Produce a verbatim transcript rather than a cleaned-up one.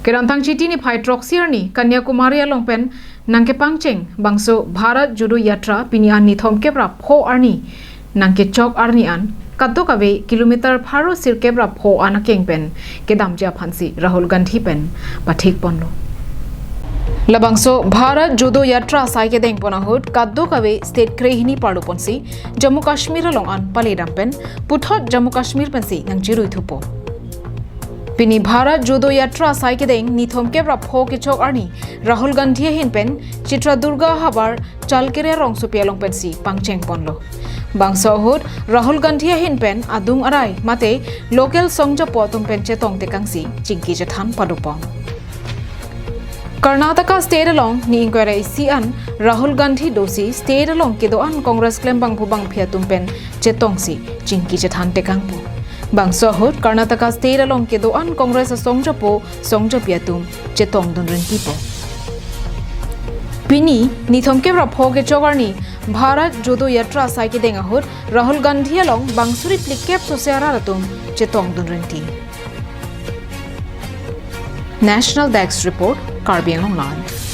Kedamtang Chiti niphai throksi arni Kanyakumari along pen nangkepangcheng bangso Bharat Jodo Yatra pini an nithom kep ra pho arni nangkechok arni an kadokave kilometer pharo sirkep ra pho an akeng pen kedamji aphansi Rahul Gandhi pen pathik ponlo. Labangso Bharat Jodo Yatra asai kedeng pon ahut kadokave state krehini parlo ponsi Jammu Kashmir along an paledam pen puthot Jammu Kashmir pensi nangchirui thupo. Pini Bharat Jodo Yatra asai kedeng nithom kep ra pho kechok arni Rahul Gandhi ahin pen Chitradurga havar Chalkere rongsopi along pensi pangcheng ponlo. Bangso ahut Rahul Gandhi ahin pen adung arai mate local songjapo atum pen chetong tekangsi chingki chethan padopon. Karnataka state along ni ingkoi ra isi an Rahul Gandhi dosi state along kedo-an Congress klembangpo bangphi atum pen chetongsi chingki chethan tekangpo. Bangso ahut Karnataka state along kedo-an Congress asongjapo songjapi atum chetongdun rintipo. Pini nithom kep ra pho kechok arni Bharat Jodo Yatra asai kedeng ahut Rahul Gandhi along bang suri phlikep sose arat atum chetongdun rinti. National Desk Report, Karbi Anglong Live.